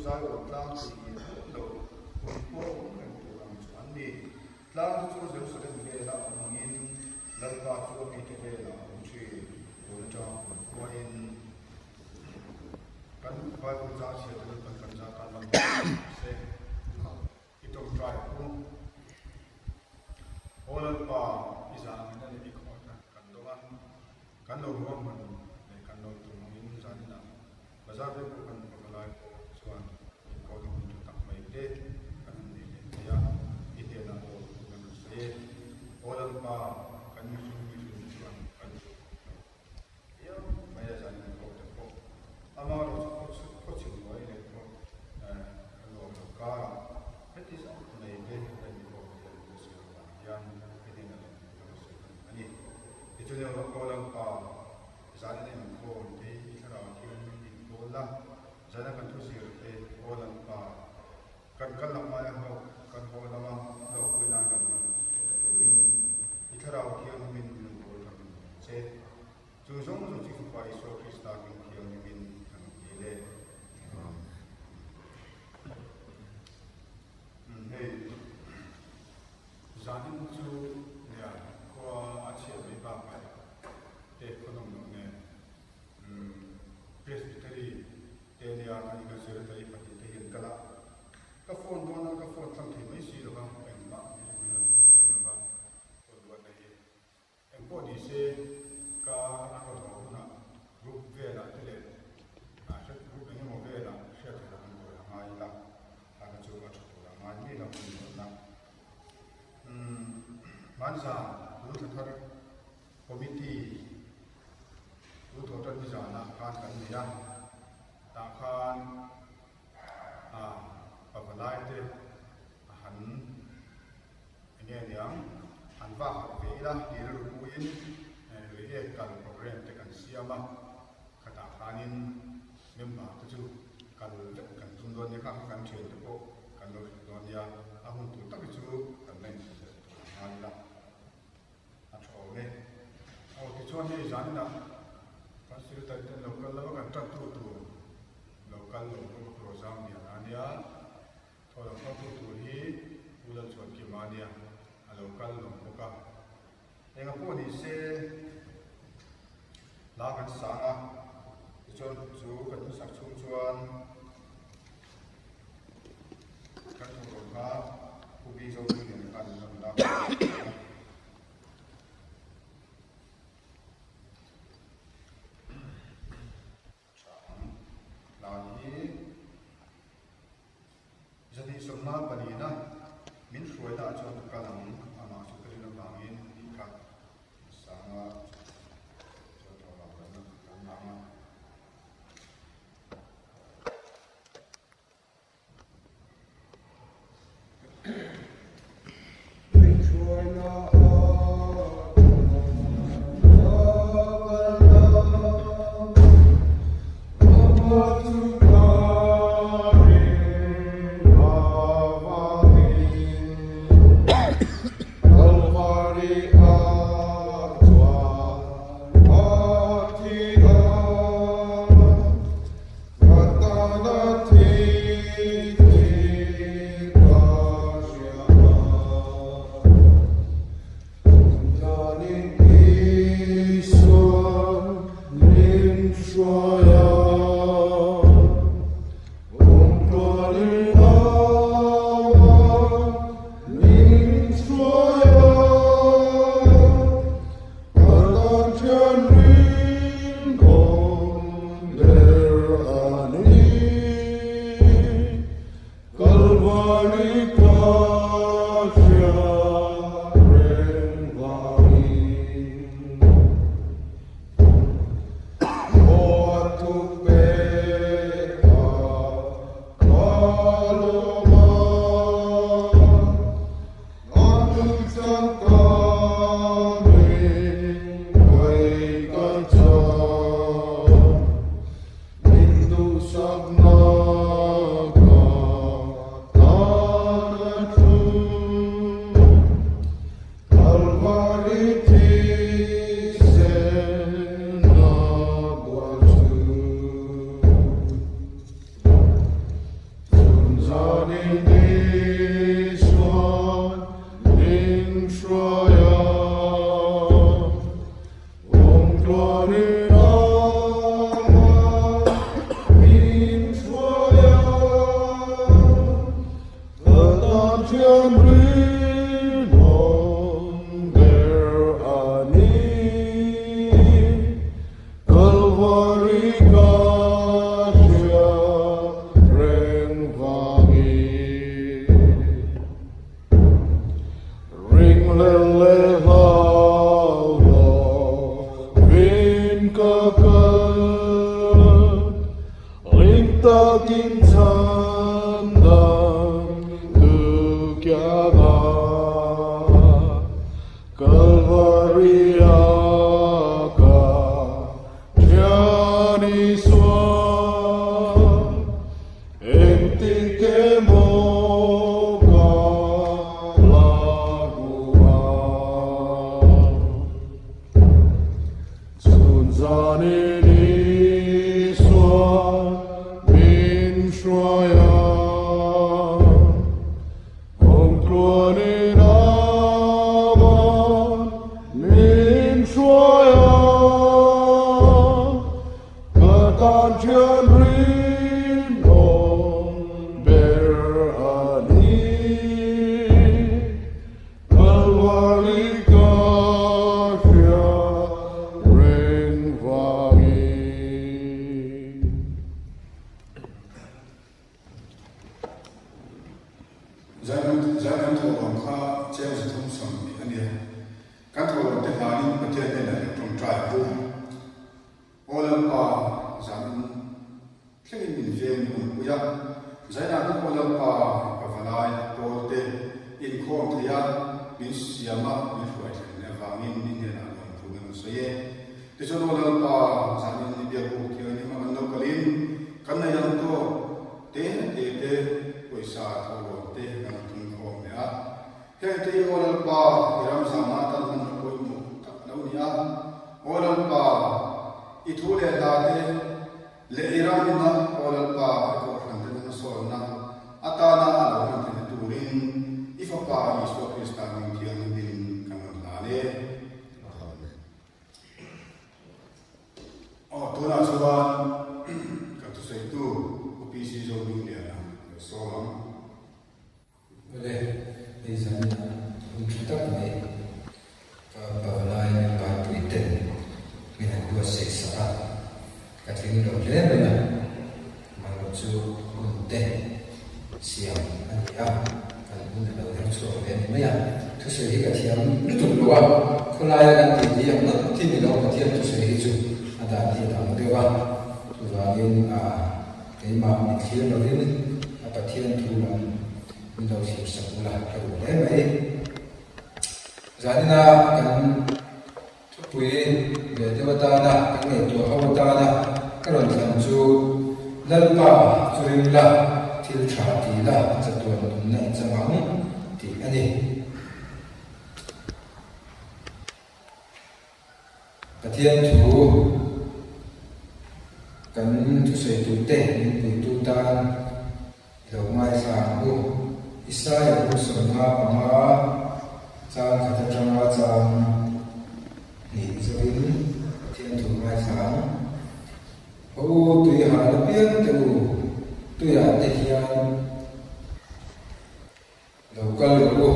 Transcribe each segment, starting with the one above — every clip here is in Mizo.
Zion tlang tih hi hmuh loh kum pawh awm reng tur ang chu an ni. Tlang te chu Jerusalem vela awm angin Lalpa chu a mite velah a awm thin. Tun atanga kum khuain kan Bible chang chhiat te Lalpan kan zah tan lam se. I tawngtai pu. Aw Lalpa, i zah angin a leh i khawhna kan dawng a, kan lo ruahman leh kan lo tum angin zaninah bazar vek pawh kan hmu palai pawh chuan inkawl hun tha tak mai te kan han nei leh thei a, i hnenah aw kan rawn sawi e. Aw Lalpa, kan mihring mihring chuan kan duh khawp lo. Viau mai a zan in kawp te pawh ama erawh chu khaw chhim hnuai leh khaw nuam lo karah heti zat mai te a inkawp te an la sawi avang hian hetiang a lang ka la sawi hman a ni. Tichuan erawh aw Lalpa, zan in inkhawm te i thlarau thianghlim inkawl la, zana kan thu zir te aw Lalpa, kan kal lam aia hlawk kan haw lama hlawkpui nan kan hman theihna turin i thlarau thianghlimin min kawl tha min ang che. Chu zawng zawng chu Fapa Isua Krista hming thianghlimin kan ti le. Hei zanin chu nia khua a chhiat mai bakah te khaw nawm loh nen Presbytery Te nia ka ni ka zir ta i pahnihte hian ka la ka phone dawn a ka phone tlang thei mai si lova engmah min rawn lem lova phone ruatna hi engpawh ni se ka an rawn haw hunah group velah te leh hriat group eng emaw velah hriat theih loh an buai a ngai ila a kha chu a tha tur a ngai mi lo hun ruatna umm hmanzan tun thla thar Committee tu thawh tan nizanah khan kan nei a, tah khan ah pavalai te a han eng nge niang han vak harh ve ila tih rilru puiin rei ek kal program te kan siam a, khatah khanin member te chu kal vek kan tum dawn nia kha kha kan thian te pawh kan lo hrilh dawn nia, a hun tur tak hi chu kan la inhrilh leh tur a ngai ila. A tha awm e. Aw tichuan hei zaninah kan secretary ten lo kal lova kan tantu tur lo kal lo bawk tur zam lian a nia. Thaw lam hmangtu tur hi Pu Lalchhuankima a nia, a lo kal lo bawk a. Enga pawh ni se hla kan sang a, tichuan chu kan hmasak chhung chuan Kan thawk kha Pu Bi Zohmingliana khan min rawn lak a. Tha ang. Hla hi 224 na min hruaina ah chuan ka kal ang amah chu ka rin avangin tih kha sanga chuan thawk ang kan lang a. zanin Isuan min hruai a, Kawngtluanin amah min hruai a, Ka tan thian rinawm ber a ni. Kalvari ka hria reng vangin. Ring lel leh hlau lovin ka kal, Ring takin chhan dang tu kiangah. Kalvari a ka Thian Isua, engtik emaw ka la hmu ang. Chhun zanin Isua min hruai a. Kawngtluanin aman min hruai a, ka tan thian rinawm ber a ni. Kalvari ka hria reng vangin. Zai kan thawhlawm kha cheng 320 a nia. Kan thawhlawm te hlanin Pathian hnenah hian tawngtai a pu. Aw Lalpa, zanin thlengin min veng min awmpui a. Zainah hian Aw Lalpa, ka valai pawl te inkhawm thei a, min siam a, min hruai thlen leh avangin i hnenah lawmthu kan rawn sawi e. Tichuan Aw Lalpa, zanin i biak buk thianghlim a kan lo kalin kan nei ang tawk te te te pawisa thawhlawm te kan rawn tum khawm leh a. Heng te hi Aw Lalpa, i ram zahna atan hmanna pawimawh tak a lo ni a. Aw Lalpa, i thu leh hla te leh i ram ina Aw Lalpa, i kohhran te hmasawnna atana a lo hman theihna turin i Fapa Isua Krista hming thianghlimin kan rawn hlan e. Amen. Aw, tunah chuan kan thusawitu Pu PC Zohmingliana lo sawm ang. Awle, hei zanin ah hun tha tak mai ka pavalai min banpui ten min han buatsaih sak a, ka tling lo hle mai a, amaherawh chu hun te siam a ni a, kan hun a lo her chhuak ve a ni mai a. Thusawi hi ka thiam lutuk lo a, khawlaia kan tih ni ang ngawt hi ni lo, Pathian thusawi hi chu a dan hi a dang deuh a, chuvangin keimah min thlir lovin a Pathian thu lam min lo thlir sak ula ka duh hle mai. Zanina kan Thupui ve deuh atana kan ngaihtuah ho atana ka rawn thlan chu Lalpa chu ring la, thil tha ti la, chatuan nunna i chang ang tih a ni. Pathian thu kan thusawi tute min puitu tan I lo ngaithla ang u. Isaia bu 55 chang khat atanga chang hnih zawin Pathian thu ngaithla ang. Haw u, tui hal apiang te u, tuiah te hian lo kal rawh u,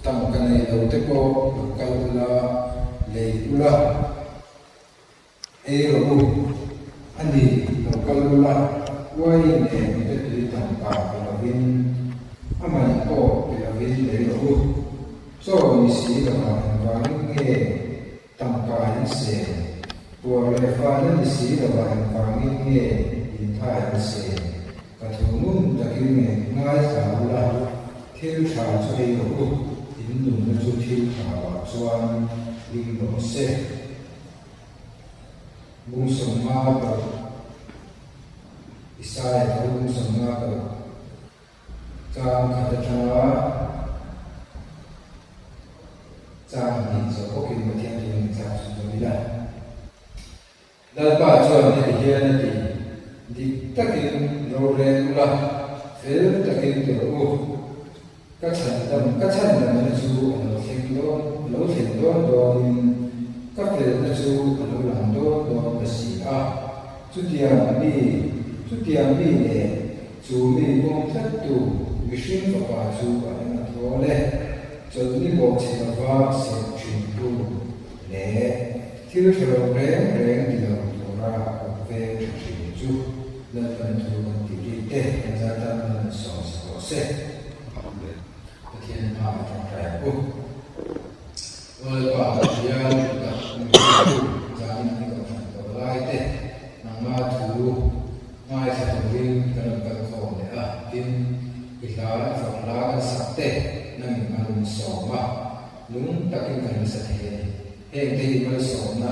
tangka nei lo te pawh lo kal ula, lei ula. Ei rawh u, a ni, lo kal ula, uaiin leh mite tui tangka pe lovin, a man pawh pe lovin lei rawh u. Chaw ni si lovah engvangin nge tangka in sen? Puar leh fahna ni si lovah engvangin nge intha in sen? Ka thu ngun takin nge ngaithla ula, thil tha chu ei rawh u, in nunna chu thil tha ah chuan ring rawh se. Bung 50 paruk Isaia tho bung 56 chang khat atanga chang hnih zawh bawkin Pathian thu in chak chhun zawm ila. Lalpa chuan heti hian a ti, Dik takin rorel ula, Fel takin ti rawh u. Ka chhandam, ka chhandamna chu a lo thleng dawn, a lo thlen dawn dawnin ka felna chu a lo lang dawn dawn ta si a. Chutiang mi, chutiang mi leh chu mi pawm tlattu mihring fapa chu a eng a thawl e. Chawlhni bawhchhe lova serh thintu leh thil tha lo reng reng ti lo tura kut veng tha thin chu Lalpan thu kan tih rik te kan zai tan nan an sawm sak rawh se. Amen. Pathian hma a tawngtai ang u. Aw Lalpa Pathian tak min hruaitu zanin an kohhran tawh lai te nangma thu ngaithla turin kan rawn kal khawm leh a, tin i hla i fak hla kan sak te nangin mal min sawm a, lung takin kan la sa thei a ni. Heng te hi malsawmna,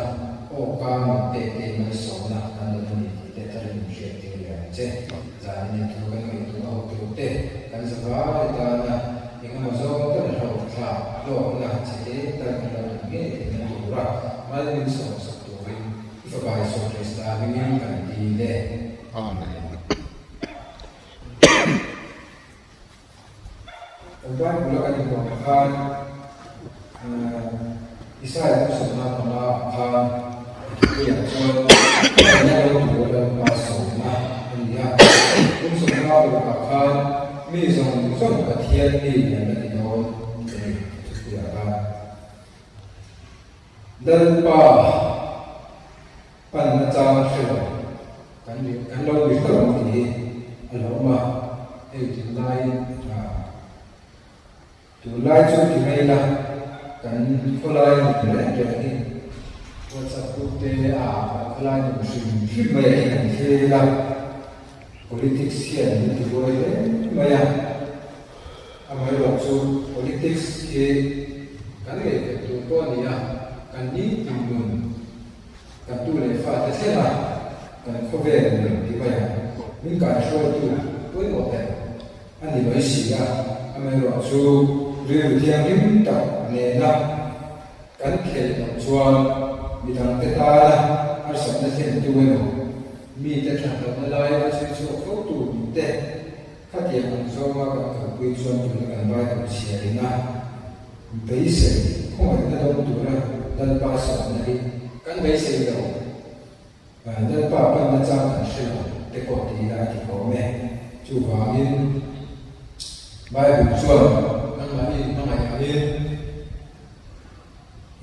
awka min pek te hi malsawmna kan dawn a ni tih te tharin min hriat tir leh ang che. Zanin in thu kan ngaihtuah a hotu te kan zavai tana engemaw zawng tal hlawk thlak hlawkna che te tal kan lo dawn ngei theihna tura mal min sawmsak turin i Fapa Isua Krista hmingin kan dil e. Amen. Kan Bible a kan inhuam khan Israel ram 15 ah khan Ethiopia chuan hmangaihna lo tur a Lalpa sawmna a ni a. Kum 50 rukah khan mi zawng zawng Pathian mi an la ti dawn a ni Ethiopia khan. Lalpa panna chang hre lo kan ni kan lo ni hlauh ang tih hi a lo awm a, hei tunlai ah tunlai chu ti mai ila kan khawlai nun reng reng hi WhatsApp group te ah kan khawlai nun hrim hrim mai ah hian han thlir ila politics hian min ti buai hle mai a. Amaherawh chu politics hi kan ngaihtuah tur pawh a ni a, kan nitin nun, kan tu leh fate thlenga kan khawvel nun ti mai ang, min kaihruaitu pawimawh ber a ni mai si a. Amaherawh chu rilru thianghlim tak nena kan khelh loh chuan midangte tana harsatna thlentu emaw, mite thatlohna laia chhui chhuak fotu te, Khatiang ang zawnga kan kalpui chuan tuna kan Bible chhiarina beisei khawngaihna dawng tura Lalpa sawmna hi kan beisei lo. Lalpa panna chang kan hre lo te pawh ti ila a ti kawm e. Chuvangin Bible chuan nangmahni hmangaih angin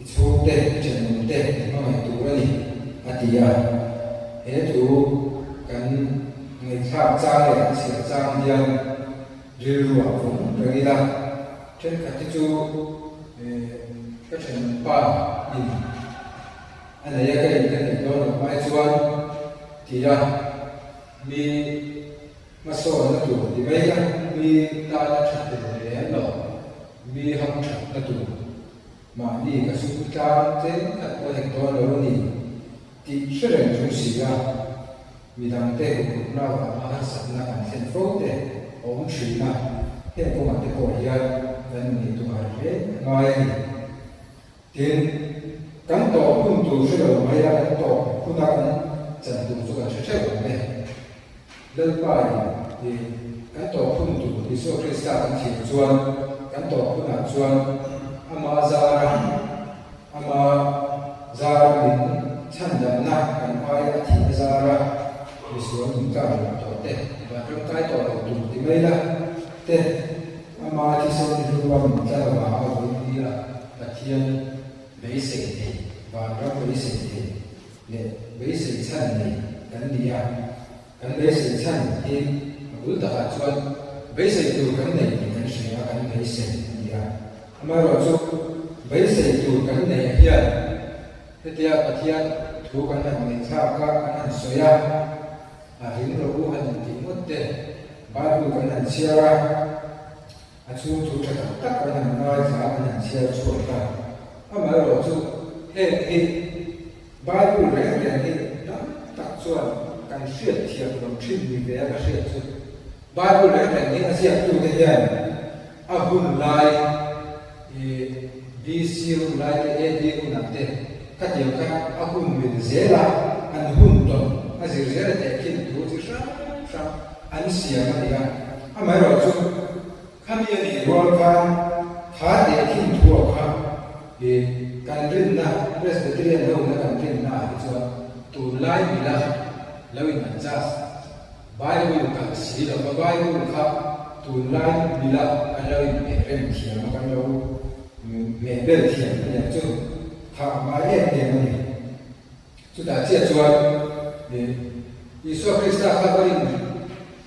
i chhungte, i thenawmte i hmangaih tur a ni, a ti a. He thu kan ngaihthlak chang leh kan chhiar chang hian rilruah vawng reng ila, thenkhat hi chu ka thenawmpa in a nei a, ka in ka neih dawn loh ai chuan tia mi hmasawnna tur ti mai ila, mi tana tha tur lem lo, mi hamthatna tur. Mahni ka sum tlang tlem khat pawh hek dawn lo a ni tih hre reng chung si a, midangte huphurhna vanga harsatna kan thlen fo te a awm thin a, heng kawngah te pawh hian kan inngaihtuah harh hle ngai a ni. Tin, kan tawp hun tur hre lo mai a, kan tawp huna kan chan tur chu kan hre theuh ang e. Lalpa in i kan tawp hun tur Isua Krista kan thiam chuan kan tawp hunah chuan ama zara ama zara min chhandamna kan aia a thihna zara misual min kar loh tawh te van tangkai tawh lo tur ti mai la te ama thisen hlua min tlar avanga vawi a Pathian beisei thei vanram beisei thei leh beisei chhan nei kan ni a, kan beisei chhan hi a bul takah chuan beisei tur kan nei tih kan hria a, kan beisei a ni a. Amaherawhchu beisei tur kan neih ah hian hetia Pathian thu kan han ngaihthlak a, kan han sawi a, a ring rawh u han intih ngawt te, Bible kan han chhiar a, A chhung thu tha tak tak kan han ngaithla a, kan han chhiar chhuak a. Amaherawhchu heng hi Bible reng reng hi tam tak chuan kan hriat thiam lo thin ni ve a ka hriat chu. Bible reng reng hi a ziaktute hian a hun lai i BC hun lai te AD hunah te khatiang kha a hun mil zel a, an hun tawn a zir zel a tehkhin thu chi hrang hrang an siam a ni a. Amaherawhchu, khami a nih rual khan tha tehkhin thuah kha i kan rinna, Presbyterian ho na kan rinna ah hi chuan tunlai mila lo in adjust, Bible kalh si lova Bible kha tunlai mila kan lo inhmeh rem thiam a, kan lo hmeh bel thiam a nia chu thah ngai em em a ni. Chutah chiah chuan Isua Krista kha va rin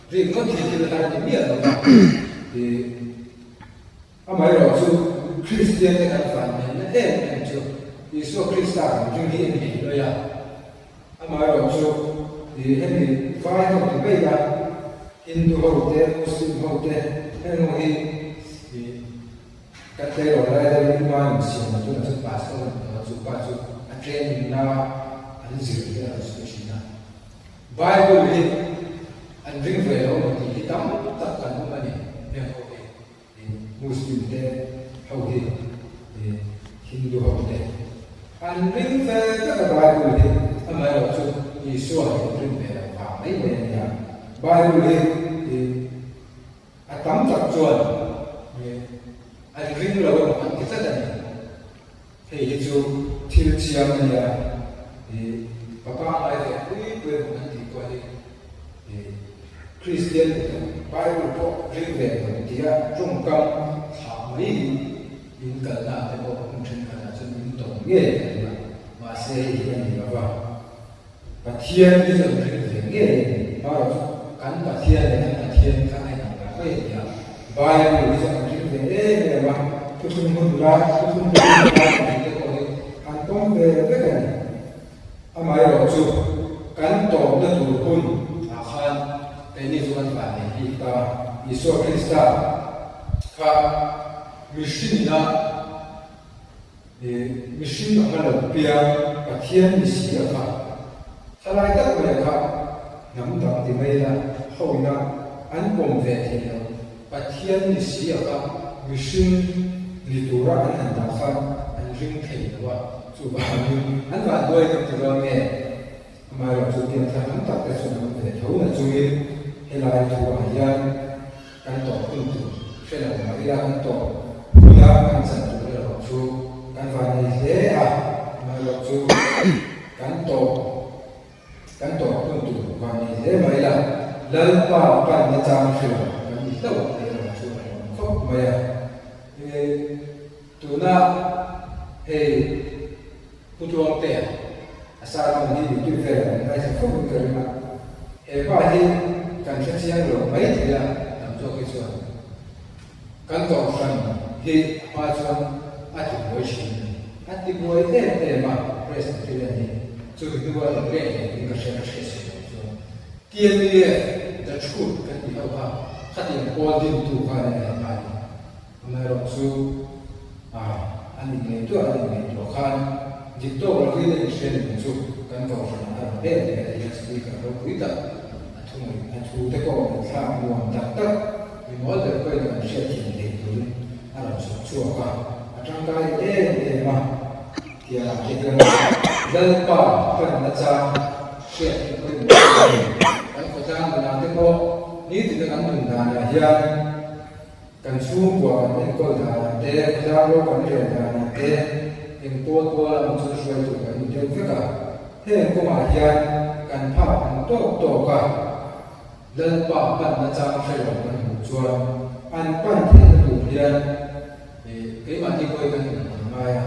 rin ngawt hi thil har ni miah lo va, amaherawh chu Kristian te kan vanneihna em em chu Isua Krista kan ring hi a ni thei lawi a, amaherawh chu hemi vai ho ti mai a, Hindu ho te, Muslim ho te heng ho hi Ka tleirawl lai deuhin Uma in siam a tunah chuan pastor a ni tawh a, chu pa chu a training na an zir hi a rawn sawi thin a. Bible hi an ring ve lo maw tih hi tam tak kan awm a ni, heng ho hi Muslim te ho hi Hindu ho te an ring ve vek a Bible hi, amaherawhchu Isua hi an ring ve lo vang mai mai a nia. Bible hi A tam tak chuan an ring lo emaw an ti tlat a ni. Hei hi chu thil chiang a nia, papa ngai ve pui pui emaw kan tih pawh hi Kristian ni tawh Bible pawh ring ve lo tia tawngkam thlah mai hi in kalna te pawh hmun thenkhatah chuan in tawm ngei a ni a, mahse hei hi a ni lo va. Pathian hi chu an ring ve ngei a ni. Marawh chu kan Pathian leh an Pathian kha a inang lo mai a ni a. Bible hi chu an ring ve em em a, thuthlung hun lai, thuthlung hun lai tih te pawh hi an pawm ve vek a ni. Amaherawh chu kan tawpna tur hun ah khan keini chu kan vanneih bik ta. Isua Krista kha mihrinna Mihring anga lo piang Pathian ni si a kha, thalai tak mai a kha hnam dang ti mai la hawina an pawm ve thei lo. Pathian ni si a kha mihring ni tura an han dah khan an ring thei lo a, chuvangin an vanduai kan ti dawn nge? Amaherawhchu pianthar tam tak te chuan an awm ve tho na chungin helai thuah hian Kan tawp hun tur hre lo mah ila kan tawp huna kan chan tur erawh chu kan vannei hle a, amaherawh chu kan tawp kan tawp hun tur vannei hle mah ila Lalpa panna chang hre lo kan ni hlauh ang tih erawh chu a hlawm khawp mai a. Tuna hei Pu Tluangtea a sermon hi YouTube velah kan ngaithla fo in ka ring a, he pa hi kan hre chiang lo mai thei a, tam zawk hi chuan kan kohhran hi a hma chuan a ti buai thin a ni. A ti buai em em a, Presbyterian hi chumi hnua lo leh leh in ka hria ka hriat si loh chuan TNEF the truth kan ti ho kha khatiang pawl dintu kha a ni a he pa hi. Amaherawh chu an inngaihtuah an inngaihtuah khan dik tawk lo hi a inhria ni ang chu kan kohhran a rawn let leh a hian speaker ropui tak a thu ngaih a thu te pawh an thlak nuam tak tak mi mawl ber pawhin kan hriat thiam theih turin a rawn chhawp chhuak a, a tangkai em em a tiangah te hian Lalpa panna chang hriat hi pawimawh a ni. Kan khawtlang nunah te pawh nitin a kan nun danah hian Kan chhungkua kan enkawl danah te, khawtlang ro kan rel danah te, eng pawl pawl a awm chu hruaitu kan ni deuh vek a. Heng kawngah hian kan phak ang tawk tawk a, Lalpa panna chang hre lo kan hmuh chuan an pan theihna tur hian keimahni hawi kan inhmu ang ngai a.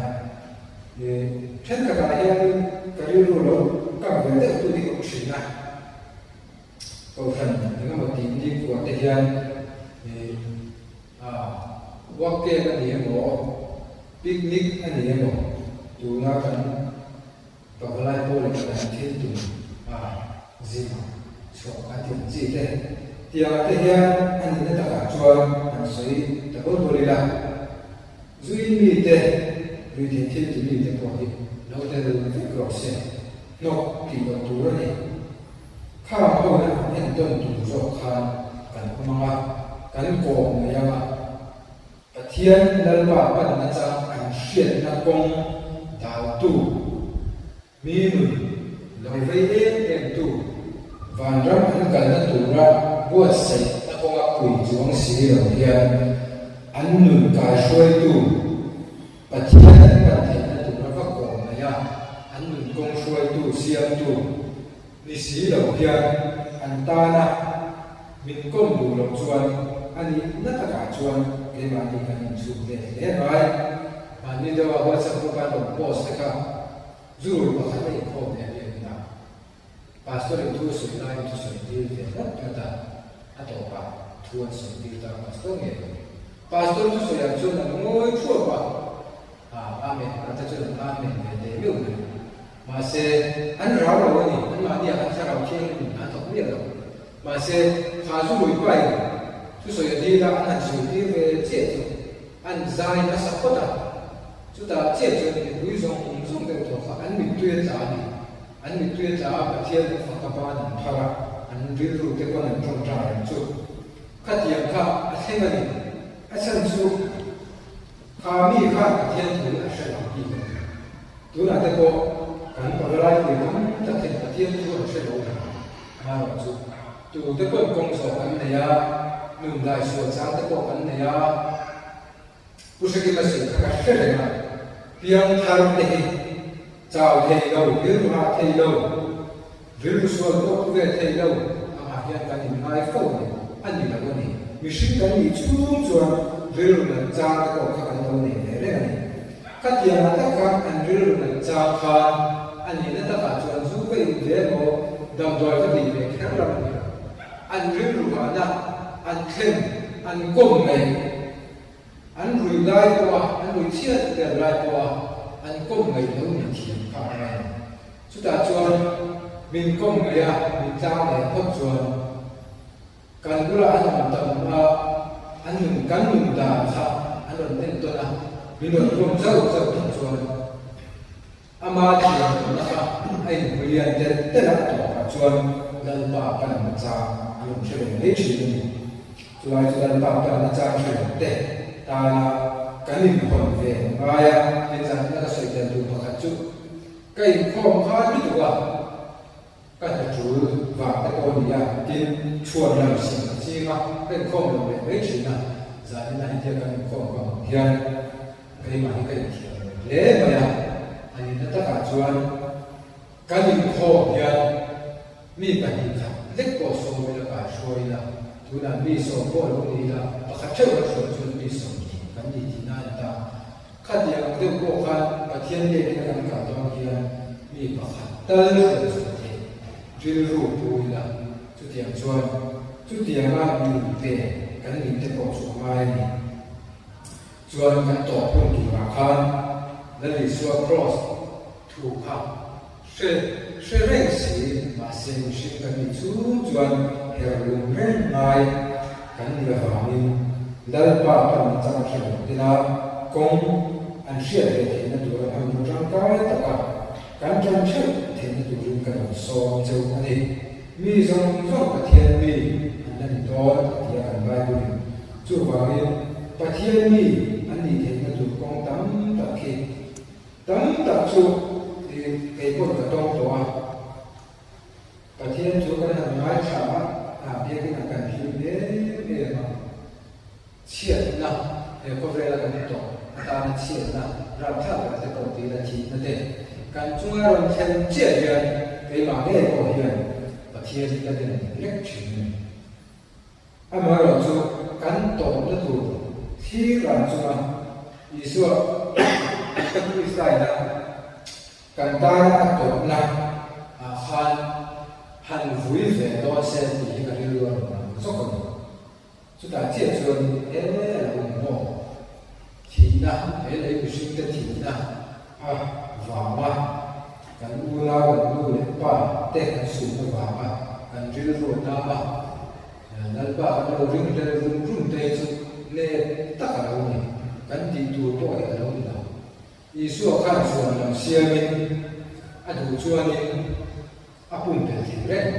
Thenkhatah hianin ka rilru lo kap ve deuh tu hi ka awm thin a. Kohhran engemaw tih ni kuah te hian work camp a ni emaw, picnic a ni emaw tuna kan pavalai pawl in kan thil tum a zin chhuah kan tih ang chi te tiangah te hian a nihna takah chuan han sawi ta bawl bawl ila. Zui mite, ruihtheih thil ti mite pawh hi lo tel vek rawh se, hnawk tih loh tur a ni. Khang ho na an entawn tur zawk khan kan awm ang a, kan kawm mai ang a. Pathian Lalpa panna chang an hriatna kawng daltu, mi nun lo vei em em tu, vanram an kalna tura buatsaih na kawnga pui. pui chuang si lo hian an nun kaihruaitu Pathian an pan theihna tura va kawm mai a, an nun kawng hruaitu siamtu ni si lo hian an tana min kawm duh loh chuan a nihna takah chuan keimahni kan inchhuk let hle mai. Mahni deuha WhatsApp group a an rawn post te kha zu rui pakhat a inkhawm leh a biakin a Pastor in thu sawi laiin thu sawi tir ve ngat ngat a, a tawpah thu an sawi tir ta Pastor ngei lo. Pastor thu sawi ang chuan an ngawi thuap a, ah Amen a te chuan an Amen ve teh meuh mai. Mahse, an rau lo a ni, anmahni ah khan thlarau thianghlim in hna thawk miah lo. Mahse, kha zu rui pain thu sawi a dil a, an han sawi tir ve chiah chu an zai nasa phawt a, chutah chiah chuan mipui zawng zawng deuh thaw kha an mittui a tla a ni. An mittui a tla a, Pathian an fak a ban an phar a, an rilru te pawn an tawngtai ang chu. Khatiang kha a thleng a ni. A chhan chu kha mi khan Pathian thu a hre lo bik a ni. Tunah te pawh kan pavalai pui tam tak hian Pathian thu an hre lo reng a, amaherawhchu tu te pawn kawng zawh kan nei a, nun dai sual chang te pawh kan nei a, Pu Hrekima sawi kha ka hre reng a, piangthar te hi chau thei lo, rilru hah thei lo, rilru sual pawh pu ve thei lo angah hian kan inngai fo a ni, a ni lo a ni. Mihring kan nih chhung chuan rilru nat chang te pawh kha kan lo nei ve reng a ni. Khatiangah tak khan an rilru nat chang khan a nihna takah chuan zu ka in ve emaw, damdawi ka tih ve kher lam a ni lo. An rilru hahna an thlen, an kawm mai. An rui lai pawha, an rui chhiat ber lai pawha an kawm ngaih lo ni thiam kha a ngai a ni. Chutah chuan min kawm ngaih a, min tlang leh phawt chuan kan bula an awm tam a, an nun kan nun dan kha an rawn entawn a, min rawn kawm zauh zauh tak chuan Ama thiamlohna kha a inhmu lian telh telh a, a tawpah chuan Lalpa panna chang a rawn hre ve mai thin a ni. Chulai chu Lalpa panna chang hre lo te tana kan inhawn ve ngai a, tinzanna ka sawi tel tur pakhat chu ka inkhawm khan lutuk a, Ka hna tul vang te pawh a ni a, tin, chhuan lam siam ka ching a, ka inkhawm lo leh mai thin a, zanin a hetia kan inkhawm ka hmuh hian keimah hi ka inthiam lo hle mai a, a nihna takah chuan kan inkhawm hian mi 2 khat lek pawh sawm ila kaihruai ila, tunah mi 10 pawh lo ni ila, pakhat theuh kan hruai chuan mi 20 kan ni tihna a ni ta. Khatiang ang deuh pawh khan Pathian biakina kan kal dawn hian mi pakhat tal hruai chhuah theih rilru pu ila, chutiang chuan chutianga mi pe kan nih te pawh chu a ngai a ni. Chuan kan tawp hun turah khan Lal Isua Kraws thu kha hre hre reng si, mahse mihring kan nih chhung chuan herlum reng ngai kan ni avangin Lalpa pan nachang hre lo tela kawng an hriat ve theihna tura hmanraw tangkai taka kan tan theuh theihna turin ka rawn sawm cheu a ni. Mi zawng zawng Pathian mi an la ni dawn a ti a kan Bible-in. Chuvangin Pathian mi an nih theihna tur kawng tam tak khi Tam tak chu i kei pawh ka tawng tawh a, Pathian chu kan han ngaithla a, a biakin a kan hlim em em a, chhiatna he khawvela kan tawh atana chhiatna rapthlak ber te pawh tih la thihna te kan chunga rawn thlen chiah hian keimah ngei pawh hian Pathian hi ka den lek thin a ni. Amaherawh chu kan tawpna tur thlir ran chunga Isua Krista-ina kan tana a tawpna ah khan han vui ve dawn se tih hi ka rilru a rawn lang zawk a ni. Chutah chiah chuan he a lo ni maw? Thihna, he lei mihringte thihna a vanga kan unau, kan nu leh pa te kan suhna vanga kan rilru a nam a, Lalpa kan lo ringhlel rum rum te hi chu nep tak a lo ni, kan tih tur pawh hi a lo ni lo. Isua khan chhuan lam siamin a duh chuanin a pumpelh thei reng.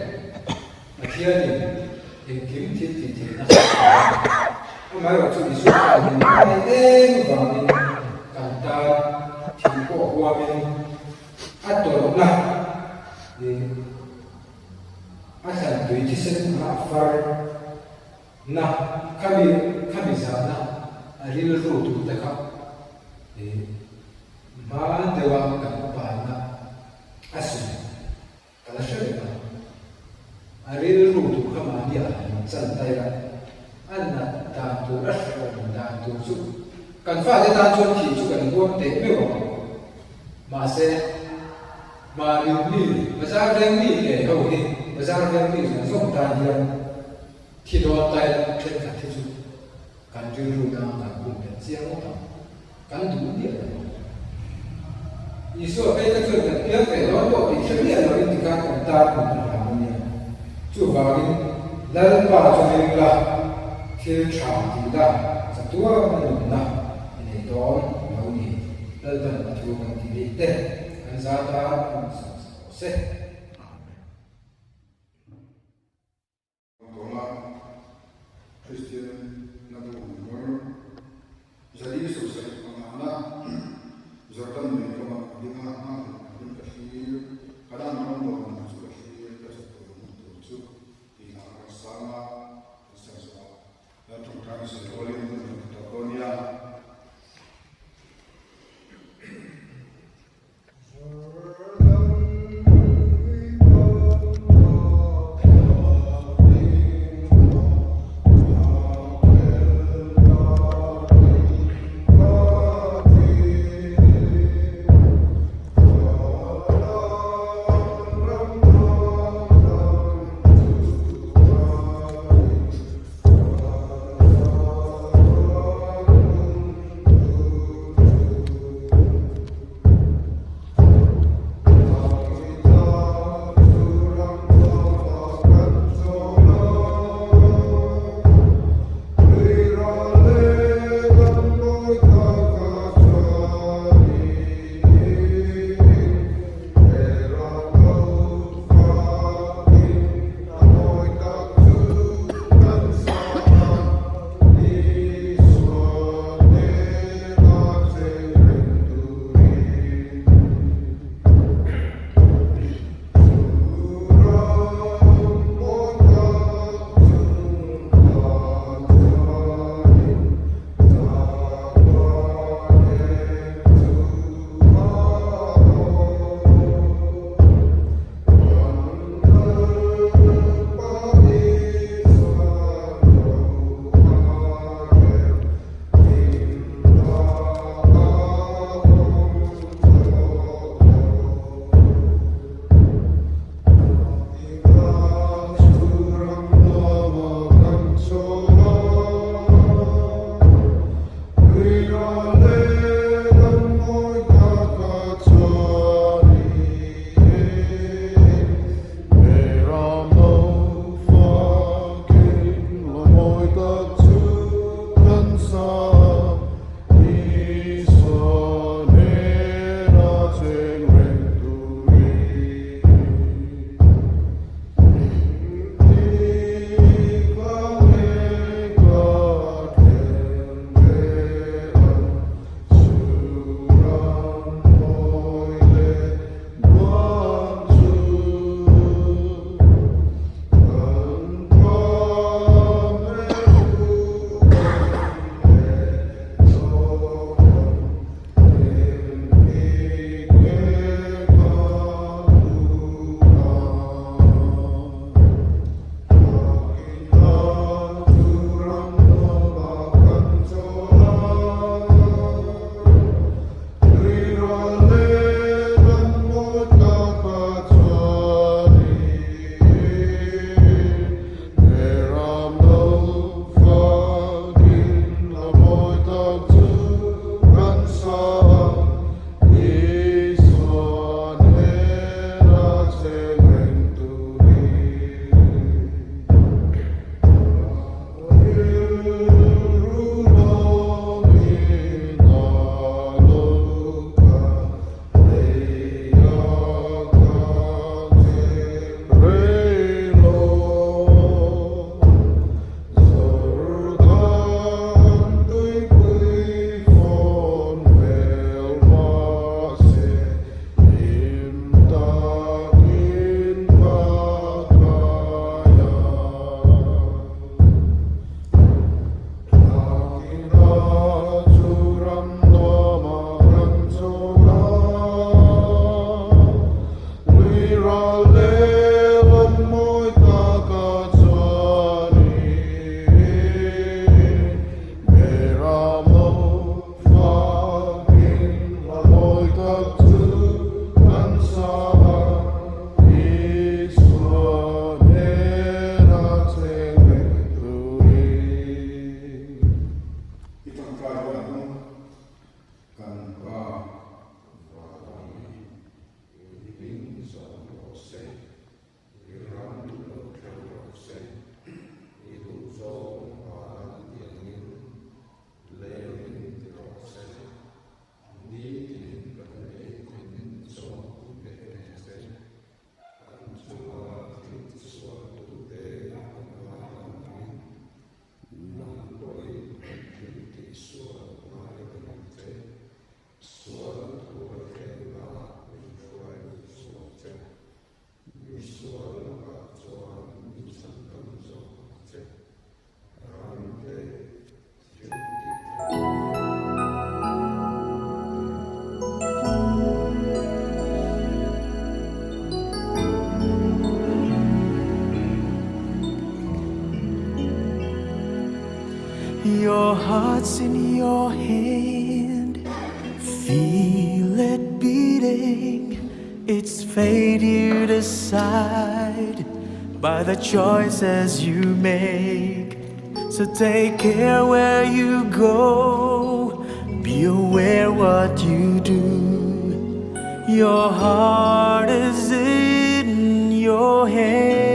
Pathianin engkim thil tih theihna a pe a, amaherawh chu Isua khan min ngai em vangin kan tan thih pawh huamin a tawrhna ih a thlan tui thisen anga a far. Na, khami khami zana a rilru tur te kha ih hma deuha kan upaina a sawi ka la hre reng a. A rilru tur kha mahni ah han chan ta ila, a nat dan tur a hrehawm dan tur chu kan fate tan chuan thih chu kan huam teh meuh ang. Mahse, mahni mi, bazar veng mi ngei ho hi bazar veng mi zawng zawng tan hian thi dawn ta ila thenkhat hi chu kan rilru na kan pumpelh chiang ngawt ang. Kan duh miah lo ang. Isua phei kha chuan kan piang ve dawn pawh tih hre miah loin tikhan kan tan hun a hlan a nia. Chuvangin Lalpa chu ring la, thil tha ti la, chatuana nunna i nei dawn lo ni. Lalpan a thu kan ti bik te, kan za tan a rawn sawi sak rawh se. Amen. Tawla Kristian na bu number 475 na Jordan lui kamah ka ding a, nghakhlelh takin ka thlir, Kanaan ram nuam lam chu ka thlir, ka chatuan hmun tur chu tih hla ka sang a, kan sak zawh a, Lal tawngtaina sawi rualin hun kan ti tawh dawn nia. Your heart's in your hand Feel it beating It's fate you decide By the choices you make So take care where you go Be aware what you do Your heart is in your hand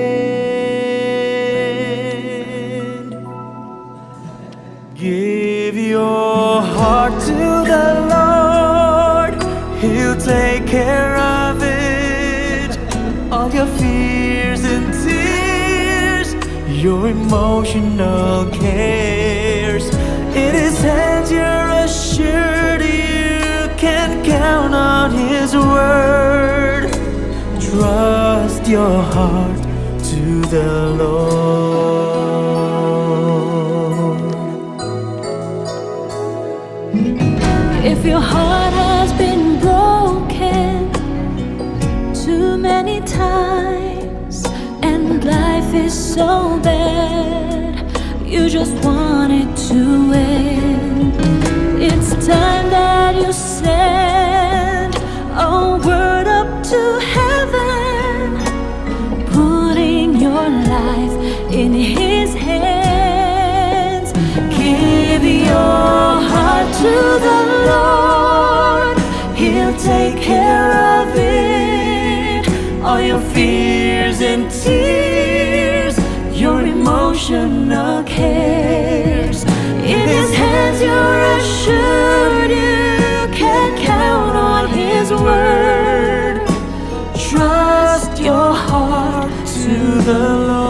Give your heart to the Lord He'll take care of it All your fears and tears Your emotional cares In his hands you're assured You can count on his word Trust your heart to the Lord If your heart has been broken too many times and life is so bad, you just want it to end. It's time that you send a word up to heaven, putting your life in his hands. Give your heart to the Lord, he'll take care of it. All your fears and tears, your emotional cares. In his hands you're assured you can count on his word. Trust your heart to the Lord.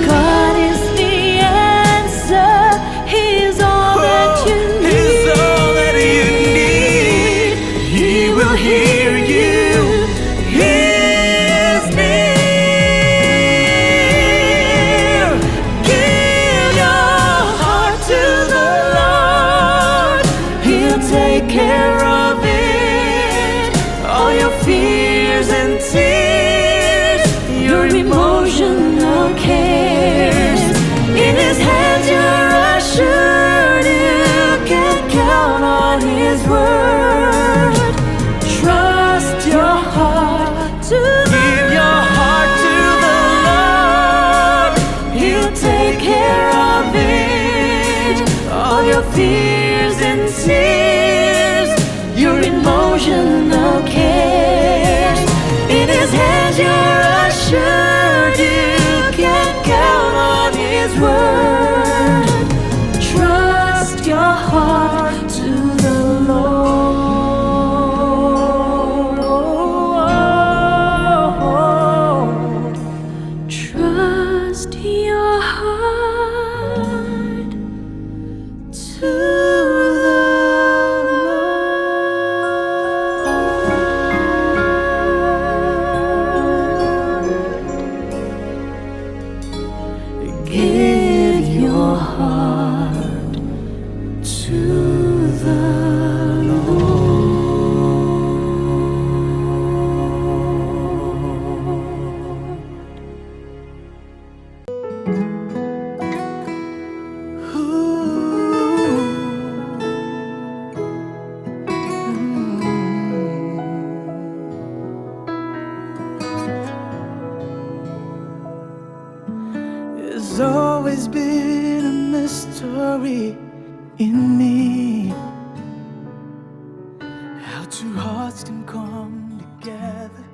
God is the answer. He's all that you need. He's all that you need. He will hear you. He's near. Give your heart to the Lord. He'll take care of it. All your fears and tears, your emotional cares. In His hands you're assured you can count on His word. Trust your heart to the Give your heart to the Lord. He'll take care of it. All your fears and tears, your emotional cares. In His hands you're assured you can count on His word. Trust your heart to the Lord. Trust your heart to the Lord. Give your heart to the Lord. There's always been a mystery in me How two hearts can come together